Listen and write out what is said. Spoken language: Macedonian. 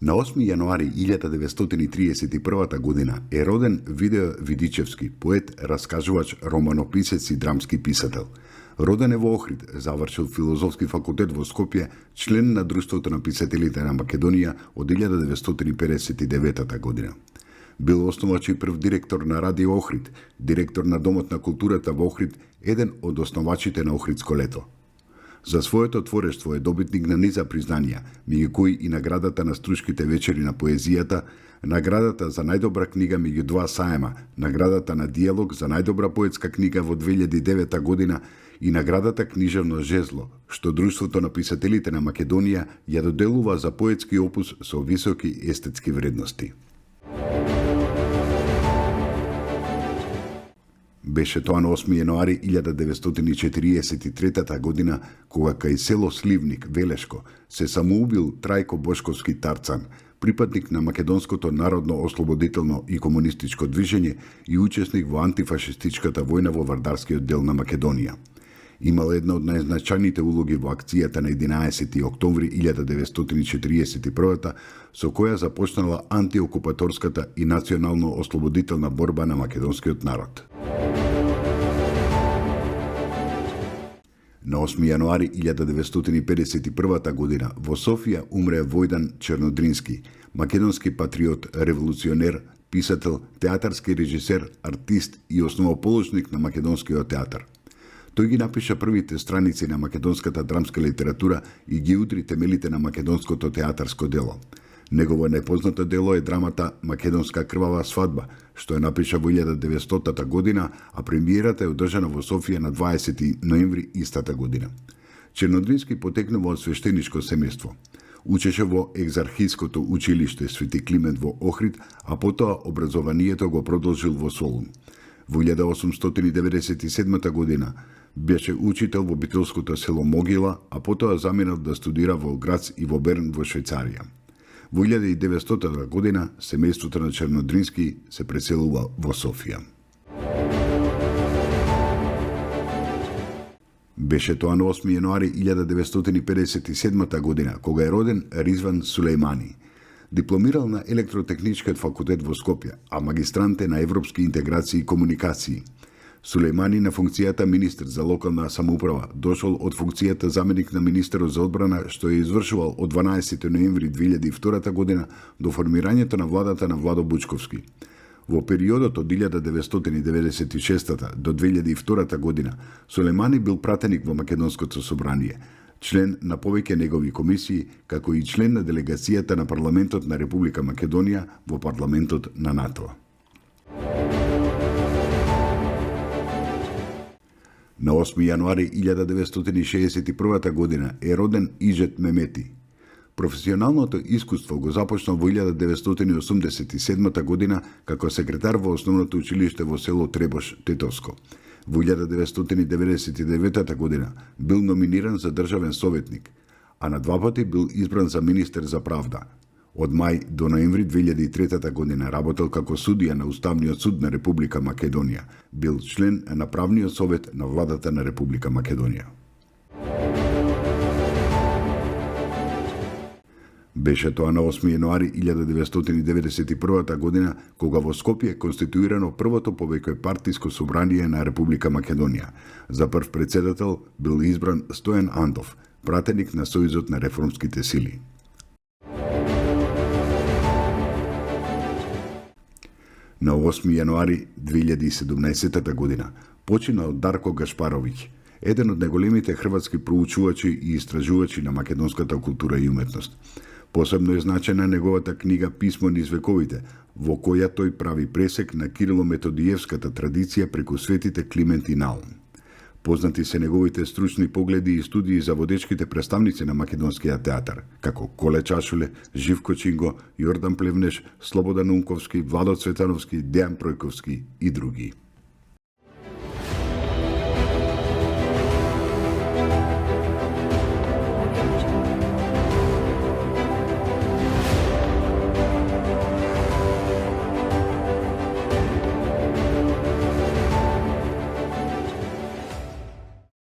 На 8. јануари 1931 година е роден Видео Видичевски, поет, раскажувач, романописец и драмски писател. Роден е во Охрид, завршил филозофски факултет во Скопје, член на Друштвото на писателите на Македонија од 1959 година. Бил основач и прв директор на Радио Охрид, директор на Домот на културата во Охрид, еден од основачите на Охридско лето. За своето творештво е добитник на низа признанија, меѓу кои и наградата на Струшките вечери на поезијата, наградата за најдобра книга меѓу два саема, наградата на Диалог за најдобра поетска книга во 2009 година и наградата Книжевно жезло, што Друштвото на писателите на Македонија ја доделува за поетски опус со високи естетски вредности. Беше тоа на 8. јануари 1943 година, кога кај село Сливник, Велешко, се самоубил Трајко Бошковски Тарцан, припадник на македонското народно ослободително и комунистичко движење и учесник во антифашистичката војна во Вардарскиот дел на Македонија. Имал една од најзначајните улоги во акцијата на 11. октомври 1941 со која започнала антиокупаторската и национално ослободителна борба на македонскиот народ. На 8. јануари 1951 година во Софија умре Војдан Чернодрински, македонски патриот, револуционер, писател, театарски режисер, артист и основоположник на македонскиот театар. Тој ги напиша првите страници на македонската драмска литература и ги удри темелите на македонското театарско дело. Негово најпознато дело е драмата Македонска крвава свадба, што ја напиша во 1900 година, а премиерата е одржана во Софија на 20. ноември истата година. Чернодрински потекнува од свештеничко семејство. Учеше во Екзархиското училиште Свети Климент во Охрид, а потоа образованието го продолжил во Солун. Во 1897 година беше учител во битолското село Могила, а потоа заминал да студира во Грац и во Берн во Швајцарија. Во 1900 година семејството на Чернодрински се преселува во Софија. Беше тоа на 8. јануари 1957 година, кога е роден Ризван Сулејмани. Дипломирал на Електротехничкиот факултет во Скопје, а магистрант е на Европски интеграции и комуникации. Сулејмани на функцијата министер за локална самоуправа дошол од функцијата заменик на министерот за одбрана, што ја извршувал од 12. ноември 2002 година до формирањето на владата на Владо Бучковски. Во периодот од 1996 до 2002 година Сулејмани бил пратеник во Македонското собрание, член на повеќе негови комисии, како и член на делегацијата на парламентот на Република Македонија во парламентот на НАТО. На 8. јануари 1961 година е роден Иџет Мемети. Професионалното искуство го започнал во 1987 година како секретар во основното училиште во село Требош, Тетовско. Во 1999 година бил номиниран за државен советник, а на два пати бил избран за министер за правда. Од мај до ноември 2003 година работел како судија на Уставниот суд на Република Македонија. Бил член на правниот совет на владата на Република Македонија. Беше тоа на 8. јануари 1991 година, кога во Скопје конституирано првото повеќепартиско собрание на Република Македонија. За прв председател бил избран Стојан Андов, пратеник на Сојузот на реформските сили. На 8. јануари 2017 година починал Дарко Гашпаровиќ, еден од најголемите хрватски проучувачи и истражувачи на македонската култура и уметност. Посебно е значена неговата книга Писмо низ вековите, во која тој прави пресек на Кирило-методиевската традиција преку светите Климент и Наум. Познати се неговите стручни погледи и студии за водечките представници на македонскиот театар, како Коле Чашуле, Живко Чинго, Јордан Плевнеш, Слободан Унковски, Владо Цветановски, Дејан Пројковски и други.